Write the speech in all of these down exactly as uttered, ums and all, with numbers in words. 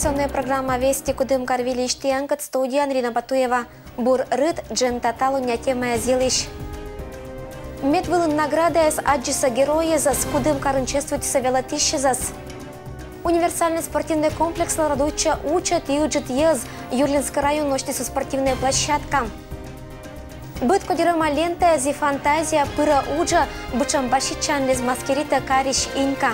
Информационная программа «Вести» Кудымкар выльысь тіянкӧд, студияын Рина Батуева. Бур рыт джем та талуння темаяс йылысь. Медвылын наградаэз аддзисӧ геройясӧс, Кудымкарын чествуйтісӧ велӧтчысьясӧс. Универсальнӧй спортивнӧй комплекслӧн радуйтчӧ учӧт и ыджыд йӧз. Юрлинскӧй районын усьтісӧ спортивнӧй площадка. Быд кодьрӧма лентаяс и фантазия пырӧ уджӧ. Бытшӧм баситчанліс маскируйтӧ карысь инька.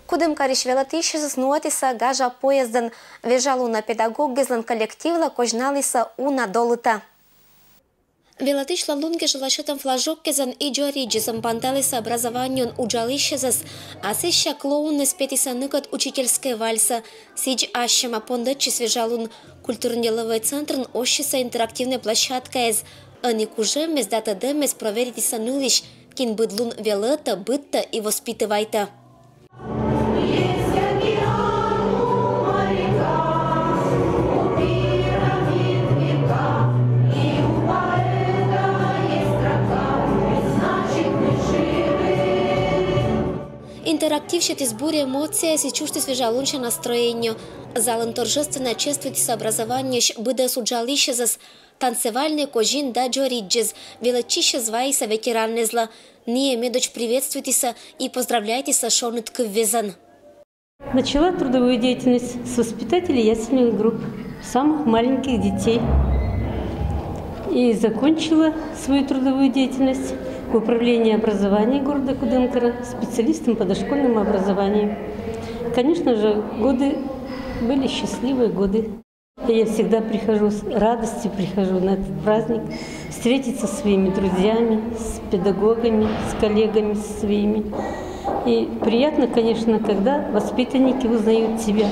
Кудымкарысь велӧтчысьясӧс нуӧдісӧ гажа поездӧн. Вежалунӧ педагогъяслӧн коллективлы козьналісӧ уна долытӧ. Велӧтчысьлӧн лун гижалӧ сетӧм флажокъясӧн и дзоридзьясӧн панталісӧ образованиеын уджалысьясӧс, а сэсся клоуннас петісӧ ныкӧд учительскӧй вальсӧ. Сідз ассьыд пондӧдчис Вежалун. Культурно-деловӧй центрын усьтісӧ интерактивнӧй площадкаэз. Ӧні кужӧммес да тӧдӧммес проверитісӧ нылысь, кин быд лун велӧтӧ, быдтӧ и воспитывайтӧ. Интерактив сетіс бур эмоцияяс и чужтіс вежалунся настроение. Залын торжественно чествуйтісӧ образованиеысь быдӧс уджалысьясӧс. Танцевальнӧй, козин да дзоридзьыс. Велӧтчысьяс вайисӧ ветераннас. Найӧ медодз приветствуйтісӧ и поздравляйтісӧ шоныд кывъясӧн. Начала трудовую деятельность с воспитателей ясельных групп, самых маленьких детей. И закончила свою трудовую деятельность в управлении образования города Кудымкара специалистом по дошкольному образованию. Конечно же, годы были счастливые годы. Я всегда прихожу с радостью, прихожу на этот праздник, встретиться со своими друзьями, с педагогами, с коллегами со своими. И приятно, конечно, когда воспитанники узнают тебя.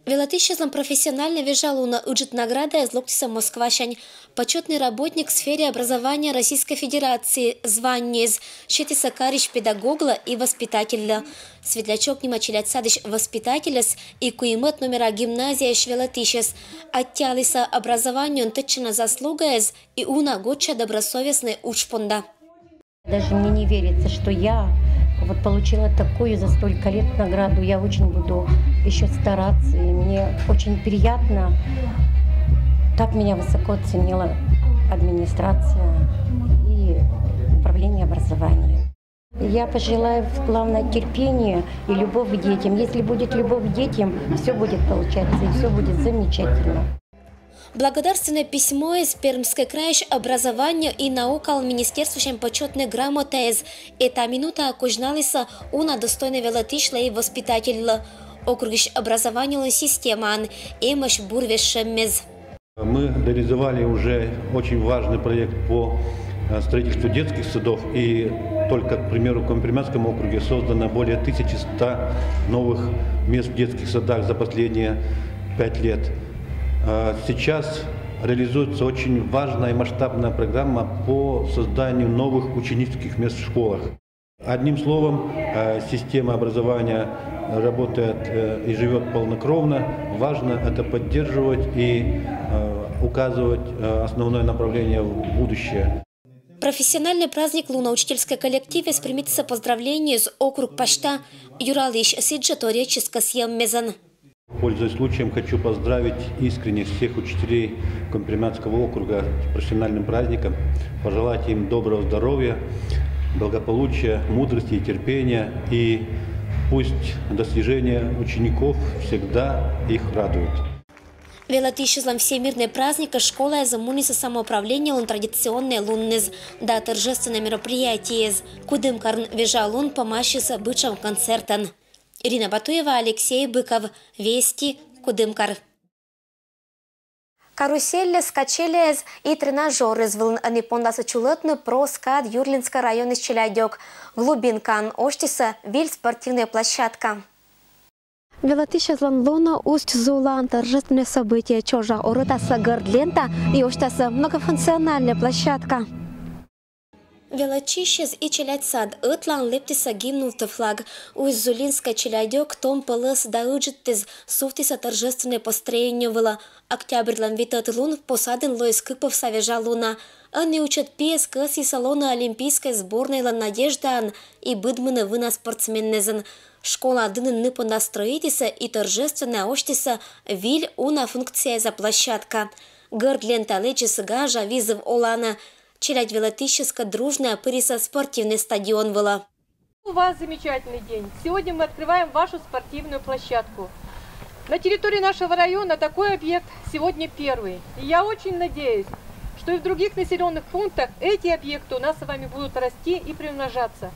Велӧтчысьяслӧн профессиональнӧй вежалунӧ ыджыд наградаыс локтіс Москвасянь. Почётный работник в сфере образования Российской Федерации званиеыс сетісӧ карысь педагоглы и воспитательлы. Светлячок нима челядьсадысь воспитательӧс и куимӧд номера гимназияысь велӧтчысьӧс аттьӧалісӧ образованиеӧн тӧдчана заслугаэз и уна гоча добросовестнӧй удж понда. Даже мне не верится, что я вот получила такую за столько лет награду. Я очень буду еще стараться, и мне очень приятно. Так меня высоко оценила администрация и управление образования. Я пожелаю, главное, терпения и любовь к детям. Если будет любовь к детям, все будет получаться и все будет замечательно. Благодарственнӧй письмоыс Пермскӧй крайысь образования и наукалӧн министерствосянь почётнӧй грамотаыс. Эта минута козьналісӧ уна достойнӧй велӧтчысьлы и воспитательлы. Округысь образованиелӧн системаын эмӧсь бур вежсьӧммес. Мы реализовали уже очень важный проект по э, строительству детских садов, и только, к примеру, в Коми-Пермском округе создано более тысячи ста новых мест в детских садах за последние пять лет. Э, Сейчас реализуется очень важная и масштабная программа по созданию новых ученических мест в школах. Одним словом, э, система образования работает э, и живет полнокровно. Важно это поддерживать и э, указывать э, основное направление в будущее. Профессиональнӧй праздник лунӧ учительскӧй коллективыс примитіс поздравлениеӧн округ пасьта. Юралысь сідзжӧ торйӧдчис кӧсйӧммезӧн. Пользуясь случаем, хочу поздравить искренне всех учителей Коми-Пермского округа с профессиональным праздником, пожелать им доброго здоровья, благополучия, мудрости и терпения, и пусть достижения учеников всегда их радуют. Велӧтчысьяслӧн всемирнӧй праздникыс школаязы мунісӧ самоуправлениелӧн традиционнӧй лунныс да торжественнӧй мероприятиеыс. Кудымкарын вежалун помасис бытшӧм концертӧн. Ирина Батуева, Алексей Быков, Вести, Кудымкар. Карусельяс, качеляс и тренажёръяс вылын ӧні пондасӧ чулӧтны проскад Юрлинскӧй районысь челядьӧк. Глубинкаын усьтісӧ выль спортивнӧй площадка. Велӧтчысьяслӧн лунӧ Усть-Зулаын торжественнӧй событие. Чожа орӧтасӧ гӧрд лента и усьтасӧ многофункциональнӧй площадка. Велӧтчысьяс и челядьсад ӧтлаын лэптісӧ гимн ултӧ флаг. Усть-Зулинскӧй челядьӧк том пӧлӧс да ыджыдтіс сувтісӧ торжественнӧй построение вылӧ. Октябрьлӧн витӧд лун посадын лоис кык пӧвса вежа лунӧ. Ӧні ичӧт пиыс кӧсйис лоны олимпийскӧй сборнӧйлӧн надеждаӧн и быдмыны вына спортсменнэзын. Школа дінын ны понда стрӧитісӧ и торжественнӧя осьтісӧ виль уна функцияса площадка. Гӧрд лента лэдзис гажа визыв оланӧ. Челядь велӧдысьяскӧд дружнӧя пырисӧ спортивнӧй стадион вылӧ. У вас замечательный день. Сегодня мы открываем вашу спортивную площадку. На территории нашего района такой объект сегодня первый. И я очень надеюсь, что и в других населенных пунктах эти объекты у нас с вами будут расти и приумножаться.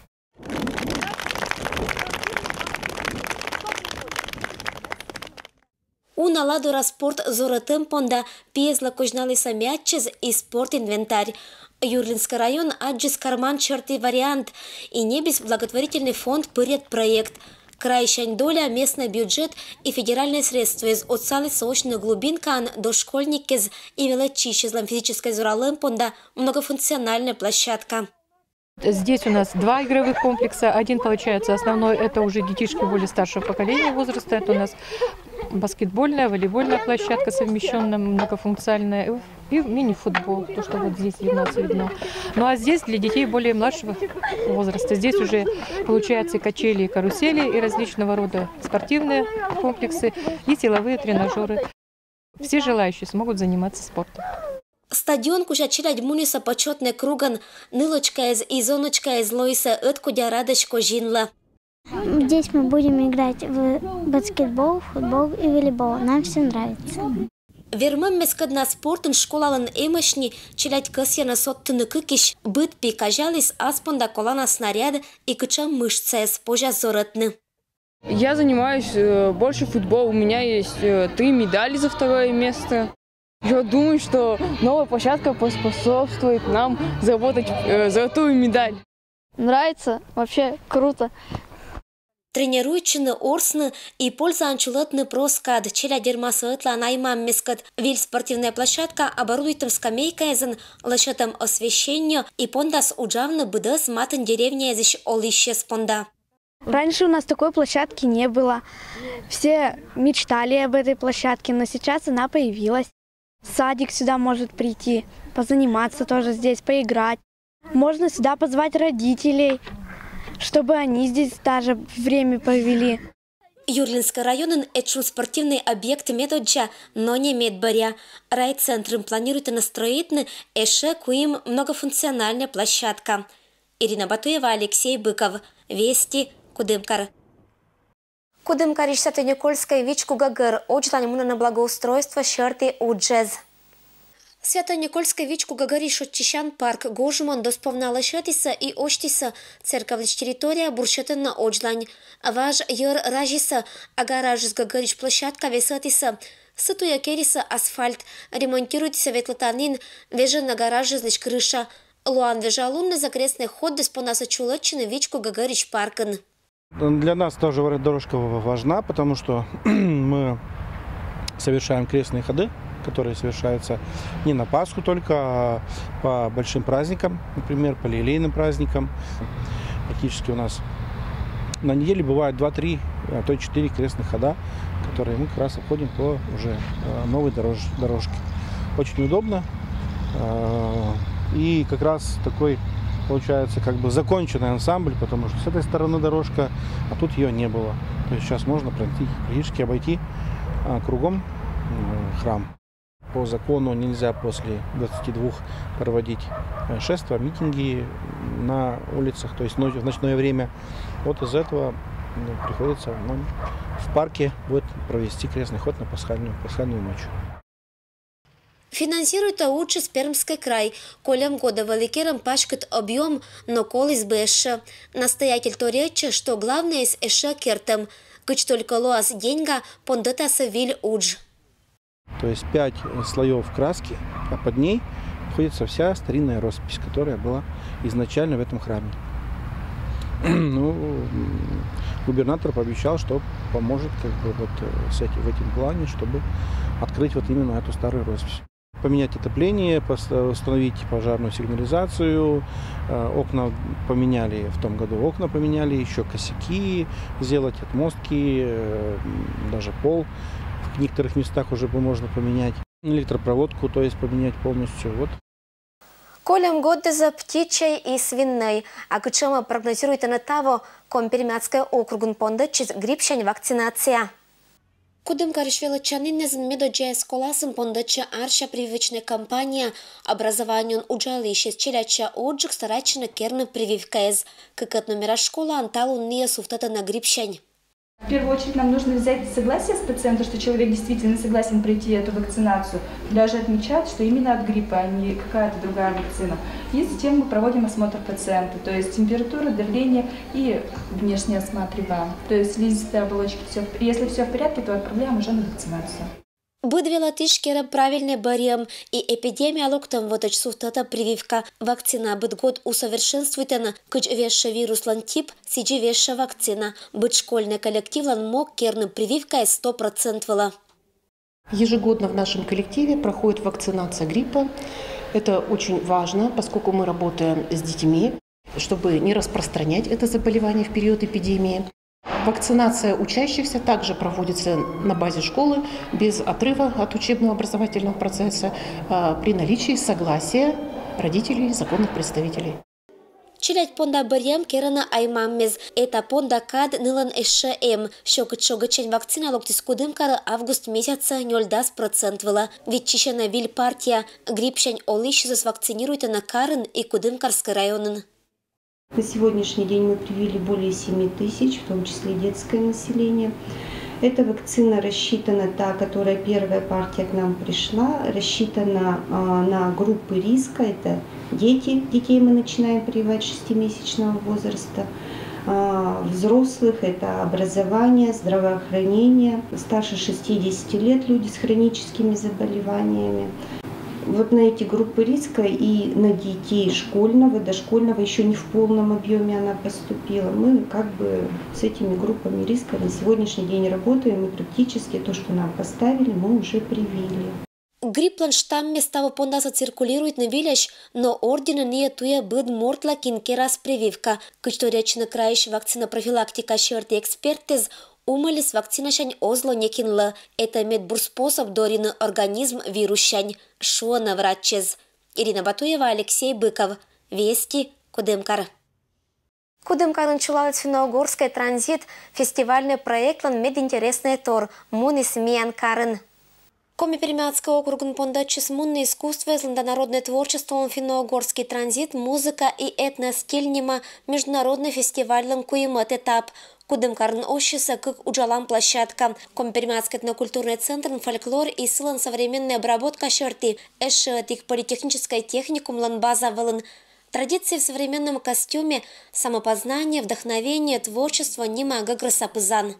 Уна ладора спорт зорӧтӧм понда пиэзлы козьналісны мяччӧс и спорт инвентарь. Юрлинскӧй район аддзис карман чӧрті вариант и ньӧбис благотворительнӧй фонд пырйӧд проект. Крайсянь доля, местнӧй бюджет и федеральнӧй средствояс отсалісны осьны Глубинкаын дошкольникъяс и велӧдчысьяслӧн физическӧй зоралӧм понда многофункциональнӧй площадка. Здесь у нас два игровых комплекса. Один, получается, основной, это уже детишки более старшего поколения возраста. Это у нас баскетбольная, волейбольная площадка совмещенная, многофункциональная. И мини-футбол, то, что вот здесь у нас видно. Ну а здесь для детей более младшего возраста. Здесь уже получается и качели, и карусели, и различного рода спортивные комплексы, и силовые тренажеры. Все желающие смогут заниматься спортом. Стадион кузя челядь мунісӧ почётнӧй кругӧн. Нылочкаяс и зоночкаяс лоисӧ ӧткодя радӧсь козинлы. Здесь мы будем играть в баскетбол, футбол и волейбол. Нам все нравится. Вермӧм мескӧдна спортын школалӧн эмӧсь ни. Челядь кӧсйӧны содтыны кыкысь. Быд пи казяліс, ас понда колана снаряд и кытшӧм мышцаяс позяс зорӧтны. Я занимаюсь э, больше футбол. У меня есть э, три медали за второе место. Я думаю, что новая площадка поспособствует нам заработать э, золотую медаль. Нравится, вообще круто. Тренируйтчыны, орсны и пользаӧн чулӧтны прос кад. Челядь вермас ӧтлаын аймам мескӧд. Виль спортивнӧй площадка оборудуйтӧм скамейкаясӧн, лӧсьӧдӧм освещениеӧн и пондас уджавны быдӧс матын деревняясысь олысьяс понда. Раньше у нас такой площадки не было. Все мечтали об этой площадке, но сейчас она появилась. Садик сюда может прийти, позаниматься тоже здесь, поиграть. Можно сюда позвать родителей, чтобы они здесь даже время провели. Юрлинскӧй районын этшым спортивнӧй объект медоддза, но не медбӧръя. Райцентрын планируйтӧны стрӧитны эшӧ куим многофункциональнӧй площадка. Ирина Батуева, Алексей Быков. Вести, Кудымкар. Кудымкарысь Свято-Никольскӧй вичку гӧгӧр. Одзлань мунӧны благоустройство сьӧрті уджӧс. Свято-Никольскӧй вичку гӧгӧрысь шойччысян парк гожмӧн досповна лӧсьӧдісны и осьтісны. Церковлысь территория бурсьӧдӧны одзлань. Важ йӧр разисны, а гаражыс гӧгӧрысь площадка весӧтісны. Сы туйӧ керисны асфальт, ремонтируйтісны ветлытан ин, вежӧны гаражыслысь крыша. Лоан вежа луннас крестнӧй ходъяс понасны чулӧдчыны вичку гӧгӧрысь паркын. Для нас тоже дорожка важна, потому что мы совершаем крестные ходы, которые совершаются не на Пасху только, а по большим праздникам, например, по лилейным праздникам. Практически у нас на неделе бывает два-три, а то и четыре крестных хода, которые мы как раз обходим по уже э, новой дорож, дорожке. Очень удобно. Э, и как раз такой получается как бы законченный ансамбль, потому что с этой стороны дорожка, а тут ее не было. То есть сейчас можно пройти, практически обойти э, кругом э, храм. По закону нельзя после двадцати двух проводить э, шествия, митинги на улицах, то есть в ночное время. Вот из-за этого ну, приходится нам в парке будет провести крестный ход на пасхальную, пасхальную ночь. Финансируйтӧ уджыс Пермскӧй край. Кольӧм годӧ вӧлі керӧм паськыд объём, но коліс бы эшшӧ. Настоятель торйӧдчӧ, что главнӧйыс эшшӧ кертӧм. Кыдз только лоас деньга, пондӧтасны виль удж. То есть пять слоев краски, а под ней находится вся старинная роспись, которая была изначально в этом храме. Ну, губернатор пообещал, что поможет как бы вот э, с этим, в этом плане, чтобы открыть вот именно эту старую роспись. Поменять отопление, установить пожарную сигнализацию, э, окна поменяли, в том году окна поменяли, еще косяки сделать, отмостки, э, даже пол В некоторых местах уже бы можно поменять электропроводку, то есть поменять полностью. Вот. Кольӧм годдыза птичьӧй и свиннӧй. А кутшӧма прогнозируйтӧны таво? Коми-Пермяцкӧй округын пондӧдчис гриппсянь вакцинация. Кудымкарысь велӧдчаніннас медоддзаяс коласын пондӧдчӧ арся прививочнӧй кампания. Образованиеын уджалысьяс челядьсянь одзджык старайтчӧны керны прививкаяс. Кыкӧд номера школаын талун нин сувтӧдӧны гриппсянь. В первую очередь нам нужно взять согласие с пациента, что человек действительно согласен пройти эту вакцинацию. Даже отмечать, что именно от гриппа, а не какая-то другая вакцина. И затем мы проводим осмотр пациента, то есть температура, давление и внешне осматриваем. То есть слизистые оболочки, все, если все в порядке, то отправляем уже на вакцинацию. Быд велӧдысь керӧ правильнӧй бӧрйӧм и эпидемия локтӧм вотӧдз сувтӧдӧ прививка. Вакцина быд год усовершенствуйтӧны. Кыдз вежсьӧ вируслӧн тип, сідзи вежсьӧ вакцина. Быд школьнӧй коллективлӧн мог керны прививкаяс сто процент вылӧ. Ежегодно в нашем коллективе проходит вакцинация гриппа. Это очень важно, поскольку мы работаем с детьми, чтобы не распространять это заболевание в период эпидемии. Вакцинация учащихся также проводится на базе школы без отрыва от учебно-образовательного процесса а, при наличии согласия родителей, законных представителей. Челядь понда бӧрйӧм керӧны ай-маммӧс. Эта понда кад нылӧн ещӧ эм. Сё кыдз шогӧдчань вакцина локтіс Кудымкарӧ август месяцын нёльдас процент вылӧ. Виччысьӧны виль партия. Гриппсянь олысьясӧс вакцинируйтӧны карын и Кудымкарскӧй районын. На сегодняшний день мы привили более семи тысяч, в том числе и детское население. Эта вакцина рассчитана, та, которая первая партия к нам пришла, рассчитана а, на группы риска. Это дети, детей мы начинаем прививать шестимесячного возраста, а, взрослых, это образование, здравоохранение, старше шестидесяти лет, люди с хроническими заболеваниями. Вот на эти группы риска и на детей школьного, дошкольного, еще не в полном объеме она поступила. Мы как бы с этими группами риска на сегодняшний день работаем, и практически то, что нам поставили, мы уже привили. Грипплӧн штаммӧс таво пондасӧ циркулируйтны вильӧсь, но ордйӧны нин туйӧ быд мортлы, кин керас прививка. Кыдз торйӧдчӧны крайысь вакцинопрофилактика сьӧрті экспертъяс, умӧльыс вакцинасянь оз ло некинлы. Это медбур способ дорйыны организм вируссянь, шуӧны врачьяс. Ирина Батуева, Алексей Быков, Вести, Кудымкар. Кудымкарын чулаліс финно-угорскӧй транзит фестивальнӧй проектлӧн мединтереснӧй тор, муніс миян карын. Коми-Пермяцкӧй округын пондӧдчис мунны искусствояслӧн да народнӧй творчестволӧн финно-угорский транзит, музыка и этностиль нима международнӧй фестивальлӧн куимӧд этап. Кудымкарын оссисӧ кык уджалан площадка: Коми-Пермяцкӧй этнокультурнӧй центрын фольклор и сылӧн современнӧй обработка сьӧрті, ещӧ ӧтик политехническӧй техникумлӧн база вылын. Традиции в современном костюме, самопознание, вдохновение, творчество нима гӧгрӧса пызан.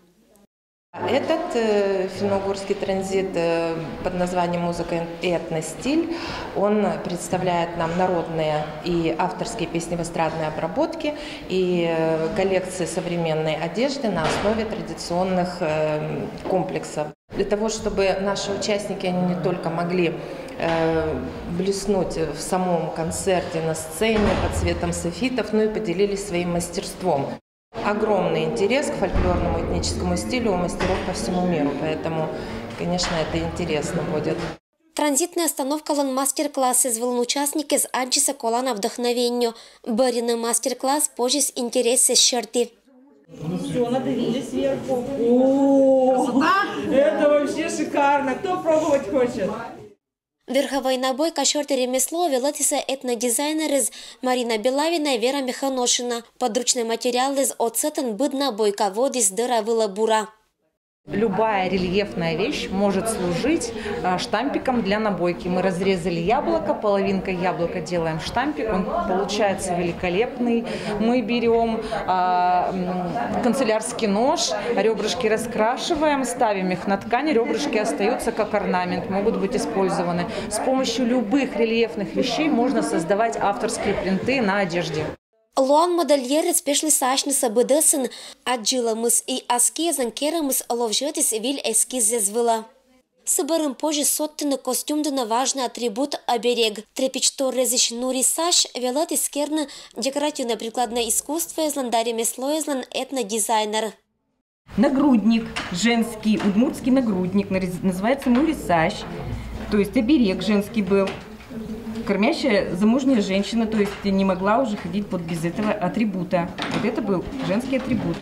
Этот э, финно-угорский транзит э, под названием «Музыка и этностиль», он представляет нам народные и авторские песни в эстрадной обработке и э, коллекции современной одежды на основе традиционных э, комплексов. Для того, чтобы наши участники, они не только могли э, блеснуть в самом концерте, на сцене, под светом софитов, но и поделились своим мастерством. Огромный интерес к фольклорному этническому стилю у мастеров по всему миру, поэтому, конечно, это интересно будет. Транзитнӧй остановкалӧн мастер-классыс вылын участникъяс аддзисӧ колана вдохновеннӧ. Бӧрйыны мастер-класс позис интересъяс сьӧрті. Все, надавили сверху. О, красота! Это вообще шикарно. Кто пробовать хочет? Верховӧй набойка сьӧрті ремеслоӧ велӧдісны этнодизайнеръяс Марина Белавина и Вера Мехоношина. Подручнӧй материалъяс отсӧтӧн быд набойка водіс дӧра вылӧ бура. Любая рельефная вещь может служить а, штампиком для набойки. Мы разрезали яблоко, половинка яблока делаем штампик, он получается великолепный. Мы берем а, канцелярский нож, ребрышки раскрашиваем, ставим их на ткань, ребрышки остаются как орнамент, могут быть использованы. С помощью любых рельефных вещей можно создавать авторские принты на одежде. Лоан модельеръяс пешлісны асьнысӧ быдӧсын. Аддзылӧмыс и аскиязӧн керӧмыс ловзьӧдіс виль эскизъяс вылӧ. Сы бӧрын позис содтыны костюмдінӧ важнӧй атрибут — оберег. Тряпичторъясысь нури сась велӧдіс керны декоративнӧй прикладнӧй искусствояслӧн да ремеслояслӧн этнодизайнер. Нагрудник женский, удмуртский нагрудник, нараз-, называется нури сась, то есть оберег женский был. Кормящая замужняя женщина, то есть не могла уже ходить вот без этого атрибута. Вот это был женский атрибут.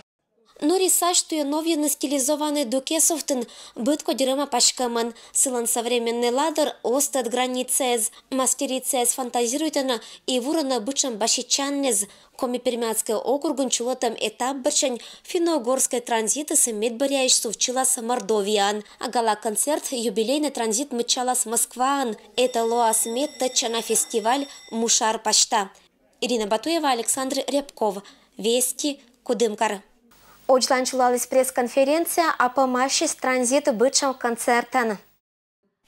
Нури сась туе новйыны стилизованный дукесовтын, быткодь рема паськӧмӧн. Сылӧн современнӧй ладор оз тӧд границаэз. Мастерицаэз фантазируйтӧны и вурӧны бытшӧм баситчанінӧс. Коми-Пермяцкӧй округын чулӧтӧм этап бӧрсянь финно-угорскӧй транзитыс медбӧръяысь сувтчылас Мордовияын. А гала-концерт юбилейнӧй транзит мыччалас Москваын. Это лоас мед тӧдчана фестиваль мушар пасьта. Ирина Батуева, Александр Рябков, Вести, Кудымкар. Одзлань чулаліс пресс-конференция, а помасис транзит бытшӧм концертӧн.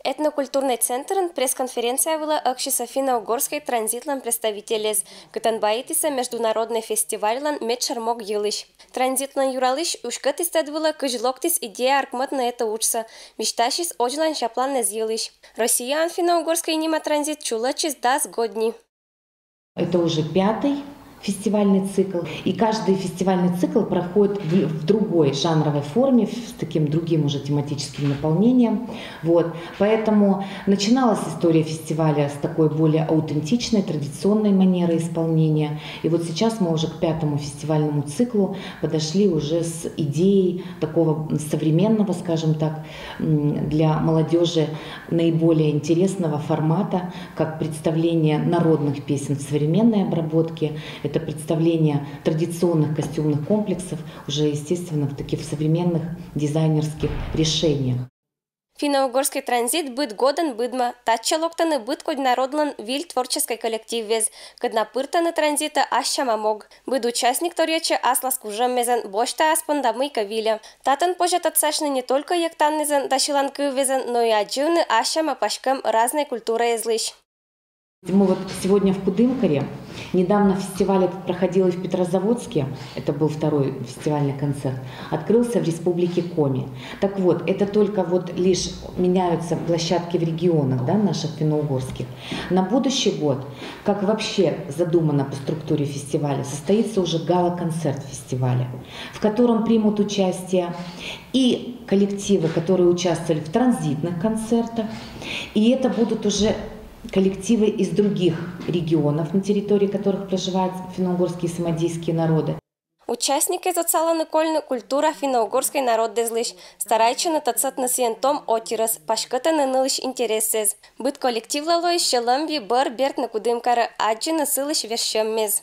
Этнокультурнӧй центрын пресс-конференция вылӧ ӧксисӧ финно-угорскӧй транзитлӧн представительӧс, кытӧн баитісӧ международнӧй фестивальлӧн медшӧр мог йылысь. Транзитлӧн юралысь уськӧдіс тӧд вылӧ, кыдз локтіс идея артмӧдны эту уджсӧ, висьтасис одзлань чапланныс йылысь. Россияын финно-угорскӧй нима транзит чулӧдчис дас годні. Это уже пятый фестивальный цикл. И каждый фестивальный цикл проходит в, в другой жанровой форме, с таким другим уже тематическим наполнением. Вот. Поэтому начиналась история фестиваля с такой более аутентичной, традиционной манеры исполнения. И вот сейчас мы уже к пятому фестивальному циклу подошли уже с идеей такого современного, скажем так, для молодежи наиболее интересного формата, как представление народных песен в современной обработке, это представление традиционных костюмных комплексов, уже, естественно, в таких современных дизайнерских решениях. Финно-угорскӧй транзит быд годӧн быдмӧ. Татчӧ локтӧны быдкодь народлӧн виль творческӧй коллективвез, кӧд на пыртӧны транзитӧ ас сяма мог. Быд участник торйӧдчӧ аслас кужӧммезӧн, босьтӧ ас понда мыйкӧ вильӧ. Татӧн позьӧ тӧдсасьны не только йӧктаннызӧн да сьыланкыввезӧн, но и аддзывны ас сяма паськӧм разнӧй культураэзлысь. Мы вот сегодня в Кудымкаре. Недавно фестиваль этот проходил и в Петрозаводске. Это был второй фестивальный концерт. Открылся в Республике Коми. Так вот, это только вот лишь меняются площадки в регионах, да, наших финно-угорских. На будущий год, как вообще задумано по структуре фестиваля, состоится уже гала-концерт фестиваля, в котором примут участие и коллективы, которые участвовали в транзитных концертах. И это будут уже коллективы из других регионов, на территории которых проживают финно-угорские и самодийские народы. Участникъяс отсалӧны кольны культура финно-угорскӧй народъяслысь, старайтчӧны тӧдсӧдны сійӧн том отирӧс, паськӧдтӧны нылысь интересъяс. Быд коллективлы лоис сьӧлӧм ви бӧр бертны Кудымкарӧ, аддзыны сылысь вежсьӧммес.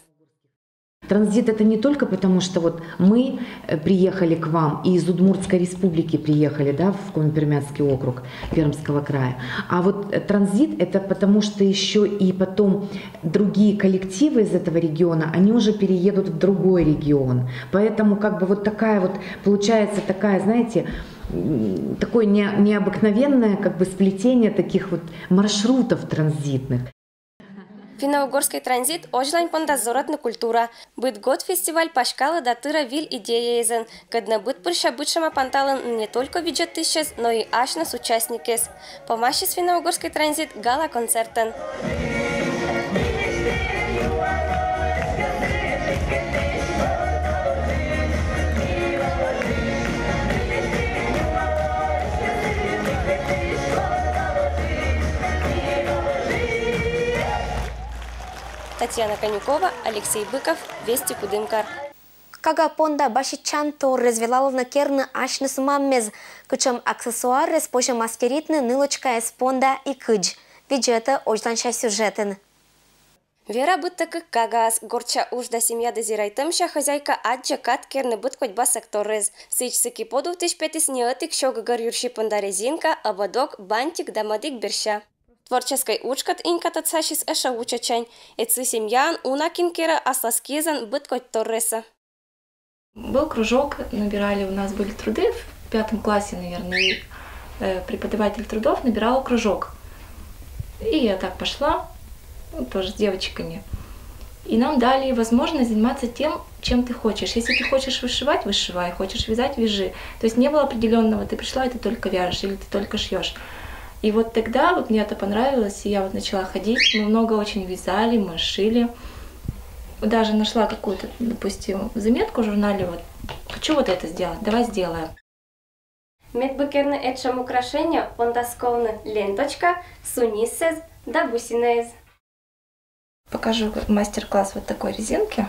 Транзит — это не только потому, что вот мы э, приехали к вам и из Удмуртской республики приехали, да, в Коми-Пермяцкий округ Пермского края, а вот э, транзит — это потому, что еще и потом другие коллективы из этого региона, они уже переедут в другой регион. Поэтому как бы вот такая вот получается такая, знаете, такое не, необыкновенное как бы сплетение таких вот маршрутов транзитных. Финно-угорскӧй транзит — озьлань понда зорӧтны культура. Быд год фестиваль паськалӧ да тырӧ виль идеяэзӧн, кӧднӧ быдпырся бытшӧма панталӧн не только видзӧдысьяс, но и асьныс участникъяс. Помасис финно-угорскӧй транзит гала-концертӧн. Татьяна Конюкова, Алексей Быков, Вести, Кудымкар. Кага понда баситчан торйӧз велалӧны керны асьныс маммез. Кутшӧм аксессуаръяс позьӧ мастеритны нылочкаыс понда и кыдз, видзӧдӧй озьланься сюжетын. Вера быдтӧ кык кагаӧс. Гортса уж да семья дозирайтӧмся хозяйка аддзӧ кад керны быдкодь басӧг торйӧз. Сідз, сыкиподувтысь петіс неӧтик сё гӧгӧр юрси понда резинка, ободок, бантик да мӧдік берся. Творческӧй уджкӧд Инька тӧдсасис ещӧ вучӧдсянь. Ӧд сы семьяын уна кин керӧ аслас киӧзӧн быдкодь торйӧсӧ. Был кружок, набирали, у нас были труды в пятом классе, наверное, и э, преподаватель трудов набирала кружок. И я так пошла, ну, тоже с девочками. И нам дали возможность заниматься тем, чем ты хочешь. Если ты хочешь вышивать, вышивай, хочешь вязать, вяжи. То есть не было определенного, ты пришла, и ты только вяжешь, или ты только шьешь. И вот тогда вот мне это понравилось, и я вот начала ходить. Мы много очень вязали, мы шили. Даже нашла какую-то, допустим, заметку в журнале, вот, Хочу вот это сделать, давай сделаем. Медбыкерны этшем украшение пондас ковны ленточка, сунисез да бусинаез. Покажу мастер-класс вот такой резинки.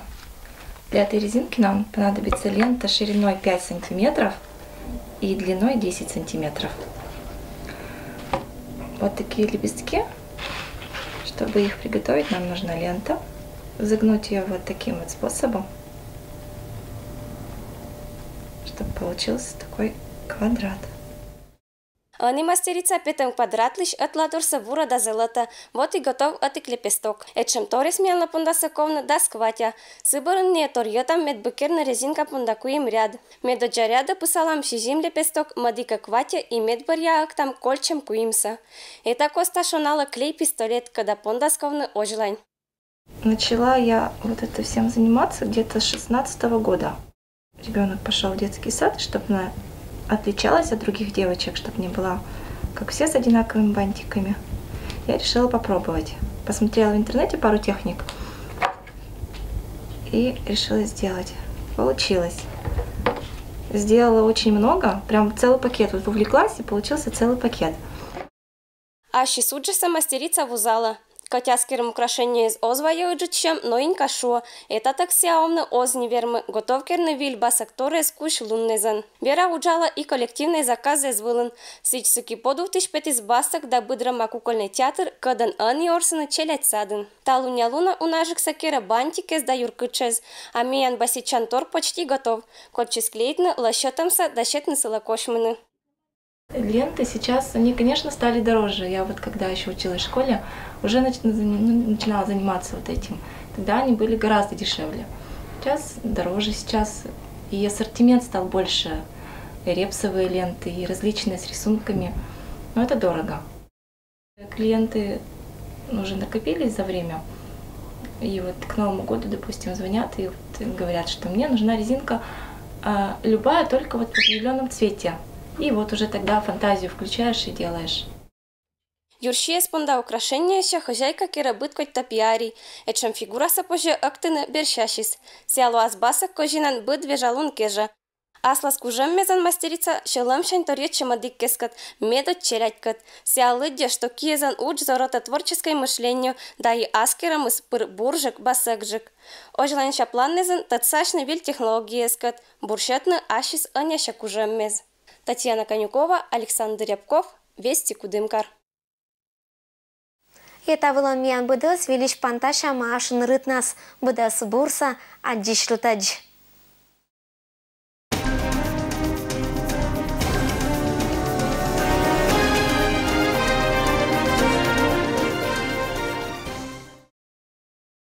Для этой резинки нам понадобится лента шириной пять сантиметров и длиной десять сантиметров. Вот такие лепестки. Чтобы их приготовить, нам нужна лента. Загнуть ее вот таким вот способом, чтобы получился такой квадрат. Ӧні мастерица петӧм квадратлысь ӧтлаторсӧ вурӧ да зӧлӧтӧ. Вот и готов ӧтик лепесток. Этшем торйыс миянлы пондасӧ ковны дас кватя. Сы бӧрын ми торйӧтам медбыкерны резинка понда куим ряд. Медоддза рядӧ пысалам сизим лепесток, мӧдікӧ кватьӧ и медбӧръя ӧктам кольччӧм куимсӧ. Эта коста шоналӧ клей-пистолет, кӧда пондас ковны озьлань. Начала я вот это всем заниматься где-то с шестнадцатого года. Ребенок пошел в детский сад, чтобы она отличалась от других девочек, чтобы не была, как все, с одинаковыми бантиками. Я решила попробовать. Посмотрела в интернете пару техник и решила сделать. Получилось. Сделала очень много, прям целый пакет. Вот увлеклась, и получился целый пакет. Ассьыс уджсӧ мастерица вузалӧ. Кӧть аскерӧм украшениеез оз вайӧ ыджыд сьӧм, но Инька шуӧ: этатӧг сія овны оз ни вермы, готов керны виль басӧг торйӧз кузь луннэзӧн. Вера уджалӧ и коллективнӧй заказъяс вылын. Сідз, Сыки подувтысь петіс басӧг да быд рӧма кукольнӧй театр, кӧдӧн ӧні ворсӧны челядь садын. Талунъя лунӧ унажыксӧ керӧ бантикез да юркытшӧз. А миян баситчан тор почти готов. Кольччис клеитны лӧсьӧдтӧмсӧ да сетны сылы косьмыны. Ленты сейчас, они, конечно, стали дороже. Я вот когда еще училась в школе, уже нач- ну, начинала заниматься вот этим. Тогда они были гораздо дешевле. Сейчас дороже, сейчас и ассортимент стал больше. И репсовые ленты, и различные с рисунками. Но это дорого. Клиенты уже накопились за время. И вот к Новому году, допустим, звонят и вот говорят, что мне нужна резинка а, любая, только вот в определенном цвете. И вот уже тогда фантазию включаешь и делаешь. Юрсиӧс понда украшениесӧ хозяйка керӧ быд кодь топиарий. Этшӧм фигурасӧ позьӧ ӧктыны берсьясыс. Сія лоас басӧг козинӧн быд вежа лун кежӧ. Аслас кужӧммезӧн мастерица сьӧлӧмсянь торйӧдчӧ мӧдіккӧскӧд, медодз челядькӧд. Сія лыддьӧ, что киӧзлӧн удж зорӧтӧ творческӧй мышление, да и аскерӧмыс пыр бурджык, басӧгджык. Озьланьыся планнэзын тӧдсасьны виль технологияяскӧд, бурсьӧдны ассьыс ӧнеся кужӧммез. Татьяна Конюкова, Александр Рябков, Вести Кудымкар. Эта вылын миян быдӧс. Выльысь пантасям ашын рытнас. Быдӧс бурсӧ, аддзысьлытӧдз.